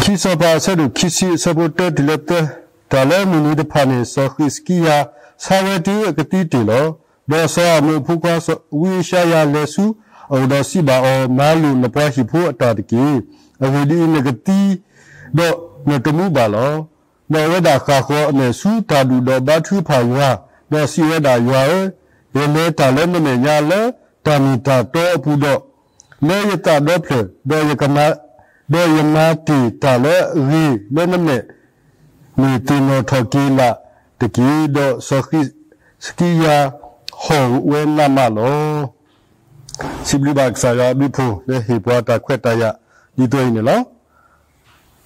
ခံစီၤပၤအဆၢဒိၣ်ခံဆံအဆၢဖိတၢတုၤလၢသၢ, တၢ်လၢမုၢ်နံၤတဖၣ်န့ၣ် စီၤဃံးစကံယၤဆါဝဲတုၤအကသံတ့ၢ်လီၤ. ဒီးစီၤအၤမိၣ်အဖိခွါဝံယၡါယၤလဲၤဆူအအိၣ်ဒီးစံးဘၣ်အီၤ, မၤလိာ်နပှၤဟံၣ်ဖိအတၢ်တက့ၢ်. အဂ့ၢ်ဒ်အံၤ, နကသံဒီးနတမူဘၣ်လီၤ. ဒီးအဝဲဒၣ်ဃၣ်ဃီၤအမဲာ်ဆူတၢ်ဒူၣ်ဒီးဘါထုကဖၣ်ယွၤ, ဒီးစံးဝဲဒၣ်, ယွၤဧၢ, ယလဲၤတၢ်လၢနမဲာ်ညါလၢတၢ်မ့ၢ်တၢ်တီအပူၤဒီး လၢယသးဒီဖျၢၣ်, ဒီးယကမၤ, ဒီးယမၤတ့ၢ်တၢ်လၢအဂ့ၤလၢနမဲာ်န့ၣ် သ့ၣ်နီၣ်ထီၣ်က့ၤလာ်တက့ၢ်. ဒီးစီၤဃံးစကံယၤဟီၣ်ဝဲနးမးလီၤ. စံးဘျုးဘၣ်ကစၢ်ယွၤအဘျုးအဖှိၣ်လၢဟ့ၣ်ပှၤတၢ်ခွဲးတၢ်ယာ်ဒ်သိးအံၤန့ၣ်လီၤ.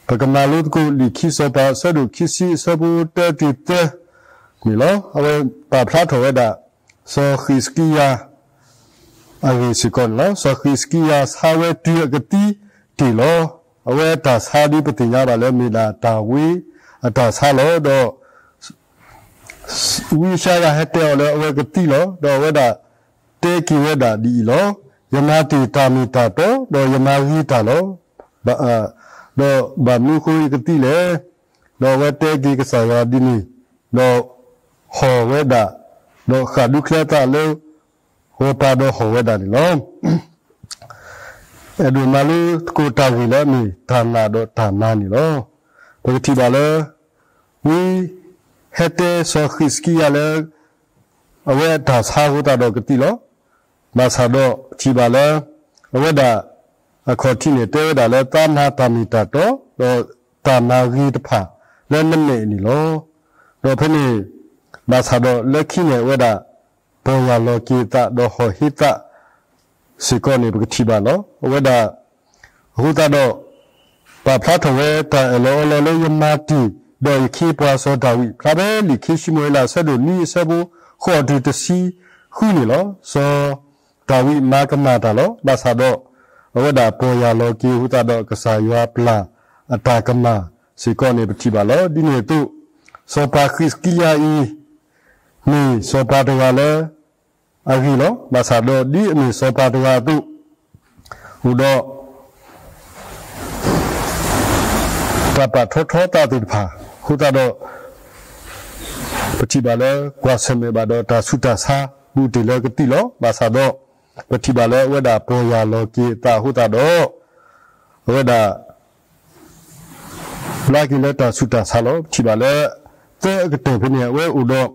ပကမၤလိသကိးလံာ်ခံစီၤပၤအဆၢဒိၣ်ခံဆံအဆၢဖိတၢတုၤသၢန့ၣ်လီၤ. အဝဲပာ်ဖျါထီၣ်ဝဲဒၣ် စီၤဃံးစကံယၤအဂ့ၢ်စ့ၢ်ကီးန့ၣ်လီၤ. စီၤဃံးစကံယၤဆါဝဲတုၤအကသံတ့ၢ်လီၤ. အဝဲအတၢ်ဆါဒ်ပသ့ၣ်ညါဘၣ်လၢမ့ၢ်ဒၣ်တၢ်ဝ့အတၢ်ဆါလီၤ. ဒီး ဝံယၡါယၤဟဲတဲအီၤလၢအဝဲကသံလီၤ. ဒီးအဝဲဒၣ်တဲက့ၤဝဲဒၣ်ဒ်အံၤလီၤ. ယမၤတ့ၢ်တၢ်မ့ၢ်တၢ်တီ, ဒီးယမၤဂ့ၤတၢ်လီၤ. ဒီးဘၣ်မနုၤအဃိယကသံလဲၣ်. ဒီးအဝဲတဲက့ၤကစၢ်ယွၤဒ်န့ၣ်, ဒီးဟီၣ်ဝဲဒၣ်, ဒီးဃၣ်ဒူချၢသးလၢဂီၤပၤဒီးဟီၣ်ဝဲဒၣ်န့ၣ်လီၤ. အဲၣ်ဒိးမၤလိသကိးတၢ်ဂ့ၢ်လၢအမ့ၢ်တၢ်နာ်ဒီးတၢ်မၤန့ၣ်လီၤ. ပကထံၣ်ဘၣ်လၢ ဝံဟဲတဲစီၤဃံးစကံယၤလၢ အဝဲအတၢ်ဆါအဃိသတးဒီးကသံလီၤ. ဘၣ်ဆၣ်ဒီးထံၣ်ဘၣ်လၢ အဝဲဒၣ် အခီၣ်ထံးန့ၣ် တဲဝဲဒၣ်လၢသးမၤတၢ်မ့ၢ်တၢ်တီ ဒီးတၢ်မၤဂ့ၤတဖၣ်လၢနမဲာ်န့ၣ်လီၤ. ဒီးဖဲန့ၣ် ဘၣ်ဆၣ်ဒီးလၢခံန့ၣ် အဝဲဒၣ် ပီၢ်ယၢ်လီၤက့ၤအသးဒီးဟီၣ်ဟ့သးစ့ၢ်ကီးန့ၣ် ပကထံၣ်ဘၣ်လီၤ. အဝဲဒၣ် အဃိသတးဒီး ပာ်ဖျါထီၣ်ဝဲတၢ်အၢၣ်လီၤအီလီၤလၢယမၤတ့ၢ်ဒီးယခ့ပှၤစီၤဒၤဝံး ဖျါဖဲလံာ်ခံၡမူၤအ့လးအဆၢဒိၣ်နွံအဆၢဖိဃိးတုၤတဆံဃုန့ၣ်လီၤ. စီၤဒၤဝံးမၤကမၣ်တၢ်လီၤ. ဘၣ်ဆၣ်ဒီး အဝဲဒၣ်ပီၢ်ယၢ်လီၤက့ၤအဃိသတးဒီး ကစၢ်ယွၤပျၢ်အတၢ်ကမၣ်စ့ၢ်ကီးန့ၣ် ပထံၣ်ဘၣ်လီၤ. ဒ်န့ၣ်အသိး စီၤပၤဃံးစကံယၤအံၤ မ့ၢ်စီၤပၤတဂၤလၢ အဂ့ၤလီၤ. ဘၣ်ဆၣ်ဒီးဒ်အမ့ၢ်စီၤပၤတဂၤအသိး အိၣ်ဒီး တၢ်ပာ်ထီၣ်ထီသးသ့ၣ်တဖၣ်အဃိသတးဒီး ပထံၣ်ဘၣ်လၢကွၢ်ဆၢၣ်မဲာ်ဘၣ်ဒီးတၢ်ဆူးတၢ်ဆါ ဘူးတ့ၢ်လၢကသံၣ်လီၤ. ဘၣ်ဆၣ်ဒီး ပထံၣ်ဘၣ်လၢအဝဲဒၣ်ပီၢ်ယၢ်လီၤက့ၤအသးအဃိသတးဒီး အဝဲဒၣ် ဘျါက့ၤလၢတၢ်ဆူးတၢ်ဆါလီၤ. ပထံၣ်ဘၣ်လၢ သၢအကတၢၢ်ဖဲန့ၣ် အဝဲအိၣ်ဒီး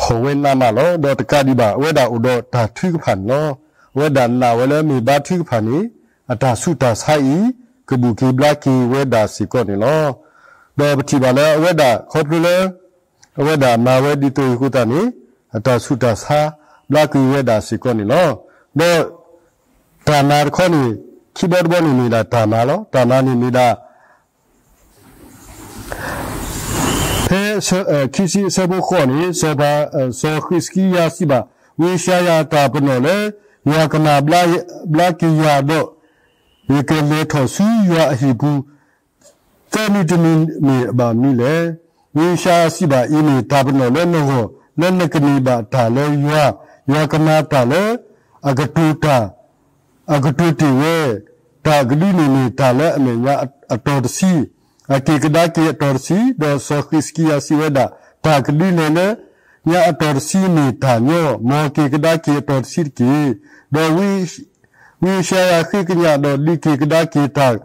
ဟီၣ်ဝဲနးမးလီၤ. ဒီးတကးဒံးဘၣ် အဝဲဒၣ်အိၣ်ဒီးတၢ်ထုကဖၣ်န့ၣ်လီၤ. အဝဲဒၣ်နာ်ဝဲလၢမ့ၢ်ဘါထုကဖၣ်န့ၣ် အတၢ်ဆူးတၢ်ဆါအံၤ ကဘူးက့ၤဘျါက့ၤဝဲဒၣ်စ့ၢ်ကီးန့ၣ်လီၤ. ဒီးပထံၣ်ဘၣ်လၢအဝဲဒၣ်ခီဖျိလၢ အဝဲဒၣ်မၤဝဲဒ်သိးအံၤအဃိသတးန့ၣ် အတၢ်ဆူးတၢ်ဆါဘျါက့ၤဝဲဒၣ်စ့ၢ်ကီးန့ၣ်လီၤ. ဒီးတၢ်မၤတခီန့ၣ် ခံဘီတဘီန့ၣ်မ့ၢ်ဒၣ်တၢ်မၤလီၤ. တၢ်မၤန့ၣ်မ့ၢ်ဒၣ် ဖဲ ခံဆံအဆၢဖိဃိးန့ၣ် စီၤပၤ စီၤဃံးစကံယၤစံးဘၣ် ဝံယၡါယၤ တၢ်ပနီၣ်လၢ ယွၤကမၤဘျါက့ၤယၤဒီး ယကလဲၤထီၣ်ဆူယွၤအဟံၣ်ပူၤ သၢနံၤတနံၤမ့ၢ်ဘၣ်မနုၤလဲၣ်. ဝံယၡါယၤစံးဘၣ် အံၤမ့ၢ်တၢ်ပနီၣ်လၢနဂီၢ် လၢနကန့ၢ်ဘၣ်တၢ်လၢယွၤ, ယွၤကမၤတၢ်လၢ အကတိၤတၢ် အကတိၤတ့ၢ်ဝဲ, တၢ်အကဒုန့ၣ်မ့ၢ်တၢ်လၢအမဲာ်ညါအတီၤတဆံ, အက့ၢ်ကဒါက့ၤအတီၤတဆံ, ဒီးစီၤဃံးစကံယၤစံးဝဲဒၣ်, တၢ်ကဒုလဲၤလၢညါအတီၤတဆံမ့ၢ်တၢ်ညီ, မ်က့ၢ်ကဒါက့ၤအတီၤတဆံတက့ၢ်. ဒီးဝံယၡါယၤဃ့ကညးဒီးဒုးက့ၢ်ကဒါက့ၤတၢ်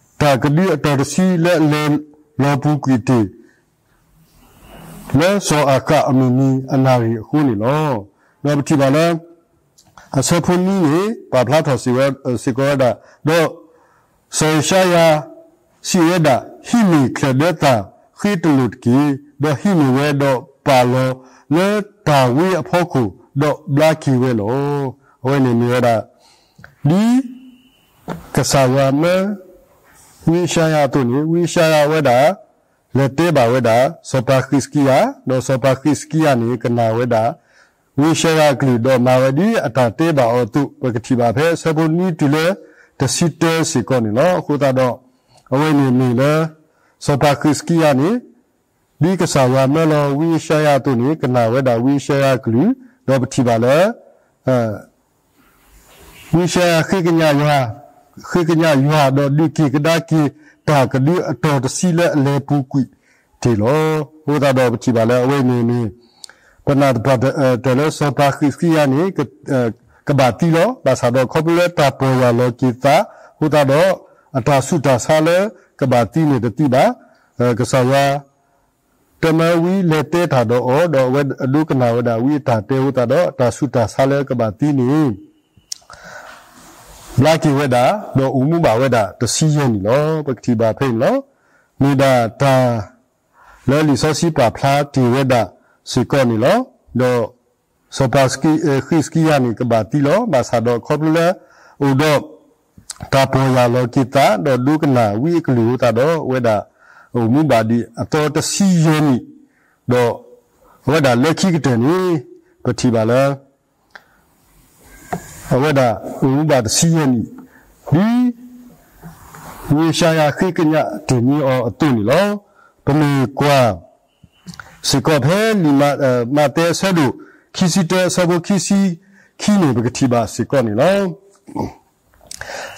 တၢ်ကဒုအတီၤတဆံလၢအလဲၤလီၤပူၤကွံာ်တ့ၢ် လၢစီၤအၤဃးအမုၢ်နံၤအနၣ်ရံၣ်အဃိန့ၣ်လီၤ. ဒီးပထံၣ်ဘၣ်လၢ အဆၢဖိနွံန့ၣ် ပာ်ဖျါထီၣ်စ့ၢ်ကီးဝဲဒၣ်, ဒီးစီၤယၡါယၤစံးဝဲဒၣ်, ဟံးန့ၢ်ချၢၣ်ဒၢသၣ်ဃ့တလိာ်တက့ၢ်. ဒီးဟံးန့ၢ်ဝဲဒီးပာ်လီၤလၢတၢ်ဝ့အဖီခိၣ် ဒီးဘျါက့ၤဝဲလီၤ. အဝဲန့ၣ်မ့ၢ်ဝဲဒၣ် ဒ်ကစၢ်ယွၤမၢ ဝံယၡါယၤအသိးန့ၣ်, ဝံယၡါယၤဝဲဒၣ် လဲၤတဲဘၣ်ဝဲဒၣ် စီၤပၤဃံးစကံယၤ, ဒီးစီၤပၤဃံးစကံယၤန့ၣ် ကနၣ်ဝဲဒၣ် ဝံယၡါယၤအကလုၢ် ဒီးမၤဝဲဒ်အတၢ်တဲဘၣ်အီၤအသိး, ပကထံၣ်ဘၣ်ဖဲအဆၢဖိနွံတုၤလၢတဆံတၢစ့ၢ်ကီးန့ၣ်လီၤ. အဃိသတးဒီး အဝဲန့ၣ်မ့ၢ်လၢ စီၤပၤဃံးစကံယၤန့ၣ် ဒ်ကစၢ်ယွၤမၢလီၤဝံယၡါယၤအသိးန့ၣ် ကနၣ်ဝဲဒၣ်ဝံယၡါယၤအကလုၢ်, ဒီးပထံၣ်ဘၣ်လၢ ဝံယၡါယၤဃ့ကညးယွၤ, ဃ့ကညးယွၤ ဒီးဒုးက့ၤကဒါက့ၤတၢ်ကဒုအတီၤတဆံလၢအလဲၤပူၤကွံာ်တ့ၢ်လီၤ. အဃိသတးဒီးပထံၣ်ဘၣ်လၢအဝဲအံၤန့ၣ်မ့ၢ် ပနၢ်တပၢၢ် တၢၢ်လၢစီၤပၤဃံးစကံယၤန့ၣ် ကဘၣ်သံလီၤ. ဘၣ်ဆၣ်ဒီးခီဖျိလၢတၢ်ပီၢ်ယၢ်လီၤက့ၤသး အဃိသတးဒီး အတၢ်ဆူးတၢ်ဆါလၢကဘၣ်သံန့ၣ်တသံဘၣ်. ကစၢ်ယွၤ တမၢဝံၤလဲၤတဲတၢ်ဒီးအီၤ ဒီးအဝဲဒိကနၣ်ဝဲဒၣ်ဝံအတၢ်တဲအဃိသတးဒီး တၢ်ဆူးတၢ်ဆါလၢကဘၣ်သံန့ၣ် ဘျါက့ၤဝဲဒၣ် ဒီးအိၣ်မူဘၣ်ဝဲဒၣ်တဆံယဲၢ်နံၣ်လီၤ. ပကထံၣ်ဘၣ်ဖဲန့ၣ်လီၤ. မ့ၢ်ဒၣ်တၢ်လၢလံာ်စီဆှံပာ်ဖျါတ့ၢ်ဝဲဒၣ်စ့ၢ်ကီးန့ၣ်လီၤ. ဒီးစီၤပၤဃံးစကံယၤန့ၣ် ကဘၣ်သံလီၤ. ဘၣ်ဆၣ်ဒီးခီဖျိလၢ အိၣ်ဒီး တၢ်ပီၢ်ယၢ်လီၤက့ၤသး ဒီးဒိကနၣ်ဝံအကလုၢ်အဃိသတးဒီး အဝဲဒၣ် အိၣ်မူဘၣ်ဒံးအသီတဆံယဲၢ်နံၣ်, ဒီးအဝဲဒၣ်လၢခံကတၢၢ်န့ၣ် ပထံၣ်ဘၣ်လၢ အဝဲဒၣ်အိၣ်မူဘၣ်တဆံယဲၢ်နံၣ်, ဒ် ဝံယၡါယၤဃ့ကညးတ့ၢ်န့ၢ်အီၤအသိးန့ၣ်လီၤ. ပမ့ၢ်ကွၢ် စ့ၢ်ကီးဖဲလံာ်မး, မးသဲအဆၢဒိၣ်ခံဆံတၢ အဆၢဖိခံဆံခံန့ၣ် ပကထံၣ်ဘၣ်စ့ၢ်ကီးန့ၣ်လီၤ.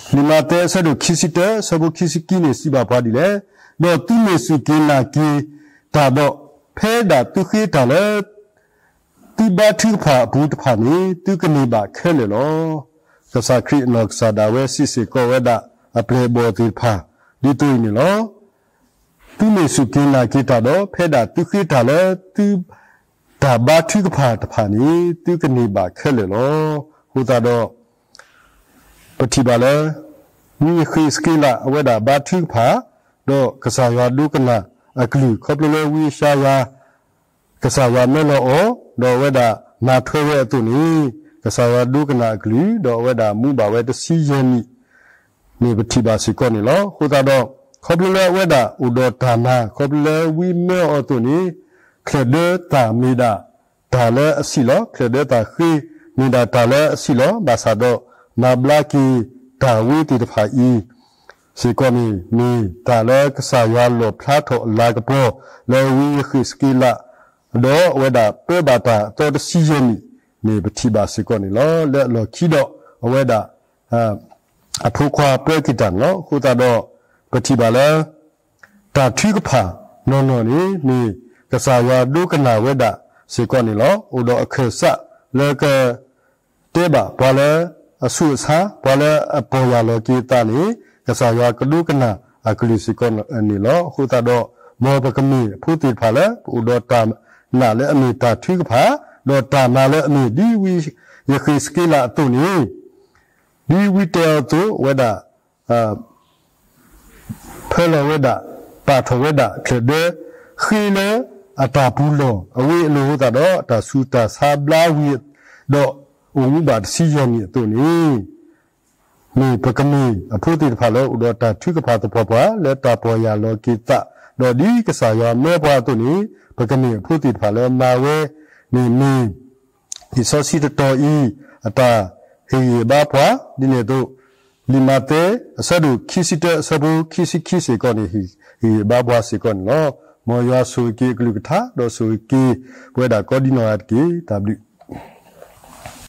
လံာ်မးသဲအဆၢဒိၣ်ခံဆံတၢ အဆၢဖိခံဆံခံန့ၣ် စံးဘၣ်ပှၤဒ်လဲၣ်, ဒီးသုမ့ၢ်စူၢ်က့ၤနာ်က့ၤတၢ်ဒီး, ဖဲဒၣ်သုဃ့တၢ်လၢ သုဘါထုကဖၣ်အပူၤတဖၣ်န့ၣ် သုကန့ၢ်ဘၣ်ခဲလၢာ်လီၤ. ကစၢ်ခရံာ်အနီၢ်ကစၢ်ဒၣ်ဝဲစံးစ့ၢ်ကီးဝဲဒၣ်အပျဲၢ်အဘီၣ်သ့ၣ်တဖၣ် ဒ်သိးအံၤန့ၣ်လီၤ. သုမ့ၢ်စူၢ်က့ၤနာ်က့ၤတၢ်ဒီး ဖဲဒၣ်သုဃ့တၢ်လၢသု တၢ်ဘါထုကဖၣ်တဖၣ်န့ၣ် သုကန့ၢ်ဘၣ်ခဲလၢာ်လီၤ. အဃိသတးဒီး ပထံၣ်ဘၣ်လၢ ဝံယဃ့းစက့လးအဝဲဒၣ်ဘါထုကဖၣ်, ဒီးကစၢ်ယွၤဒိကနၣ်အကလုၢ် ခီဖျိလၢဝံယၡါယၤ ကစၢ်ယွၤမၢလီၤအီၤ, ဒီးအဝဲဒၣ်မၤထွဲဝဲအသိးန့ၣ်, ကစၢ်ယွၤဒိကနၣ်အကလုၢ်, ဒီးအဝဲဒၣ်မူဘၣ်ဝဲတဆံယဲၢ်နံၣ်န့ၣ် ပထံၣ်ဘၣ်စ့ၢ်ကီးန့ၣ်လီၤ. အဃိသတးဒီး ခီဖျိလၢအဝဲဒၣ်အိၣ်ဒီးတၢ်နာ် ခီဖျိလၢဝံမၢအီၤအသိးန့ၣ်, ချၢၣ်ဒၢတၢ်မ့ၢ်ဒၣ်တၢ်လၢအဆံးလီၤ. ချၢၣ်ဒၢတၢ်ဃ့မ့ၢ်ဒၣ်တၢ်လၢအဆံးလီၤ. ဘၣ်ဆၣ်ဒီးမၤဘျါက့ၤတၢ်ဝ့သ့ၣ်တဖၣ်အံၤ စ့ၢ်ကီးန့ၣ် မ့ၢ်တၢ်လၢကစၢ်ယွၤလီၣ်ဖျါထီၣ်အလၤကပီၤ လၢဝံယဃ့းစက့လး, ဒီးအဝဲဒၣ်ပၢဘၣ်တၢ်အသီတဆံယဲၢ်နံၣ်န့ၣ် ပထံၣ်ဘၣ်စ့ၢ်ကီးန့ၣ်လီၤ. လၢအလီၢ်ခံဒီး အဝဲဒၣ် အဖိခွါပၢက့ၤတၢ်န့ၣ်လီၤ. အဃိသတးဒီး ပထံၣ်ဘၣ်လၢ တၢ်ထုကဖၣ်နီၢ်နီၢ်န့ၣ် မ့ၢ်ကစၢ်ယွၤဒိကနၣ်ဝဲဒၣ်စ့ၢ်ကီးန့ၣ်လီၤ. အိၣ်ဒီးအခၢၣ်စးလၢက တဲဘၣ်ပှၤလၢအဆူးအဆါ, ပှၤလၢအပီၢ်ယၢ်လီၤက့ၤသးန့ၣ် ကစၢ်ယွၤကဒိကနၣ်အကလုၢ်စ့ၢ်ကီးန့ၣ်လီၤ. အဃိသတးဒီး မ်ပကမ့ၢ်အဖိသ့ၣ်တဖၣ်လၢ ပအိၣ်ဒီးတၢ်နာ်လၢအမ့ၢ်တၢ်ထုကဖၣ်, ဒီးတၢ်မၤလၢအမ့ၢ်ဒ်ဝံယဃ့းစက့လးအသိးန့ၣ်, ဒ်ဝံတဲအီၤအသိး အဝဲဒၣ် ဖၢလီၤဝဲဒၣ်, ပာ်ထီၣ်ဝဲဒၣ်ချၢၣ်ဒၢ ဃ့လၢအတၢ်ပူၤလီၢ်အဝ့ၢ်အလိၤအဃိသတးဒီး တၢ်ဆူးတၢ်ဆါဘျါဝံၤ, ဒီးအိၣ်မူဘၣ်တဆံယဲၢ်နံၣ်အသိးန့ၣ်, မ့ၢ်ပကမ့ၢ်အဖိသ့ၣ်တဖၣ်လၢအိၣ်ဒီးတၢ်ထုကဖၣ်သပှၢ်ပှၢ် လၢတၢ်ပီၢ်ယၢ်လီၤက့ၤသး, ဒီးဒ်ကစၢ်ယွၤမၢပှၤအသိးန့ၣ်, ပကမ့ၢ်အဖိသ့ၣ်တဖၣ်လၢမၤဝဲန့ၣ်မ့ၢ် လံာ်စီဆှံတတီၤအံၤ အတၢ်ဟ့ၣ်ဂံၢ်ဘါပှၤ ဒ်န့ၣ်အသိး လံာ်မးသဲ အဆၢဒိၣ်ခံဆံတၢ အဆၢဖိခံဆံခံစ့ၢ်ကီးန့ၣ် ဟ့ၣ်ဂံၢ်ဘါပှၤစ့ၢ်ကီးန့ၣ်လီၤ. မ်ယွၤဆိၣ်ဂ့ၤက့ၤအကလုၢ်ကထါ ဒီးဆိၣ်ဂ့ၤက့ၤပဝဲဒၣ်ကိးဒံနီၢ်ဂၤတက့ၢ်. တၢ်ဘျုး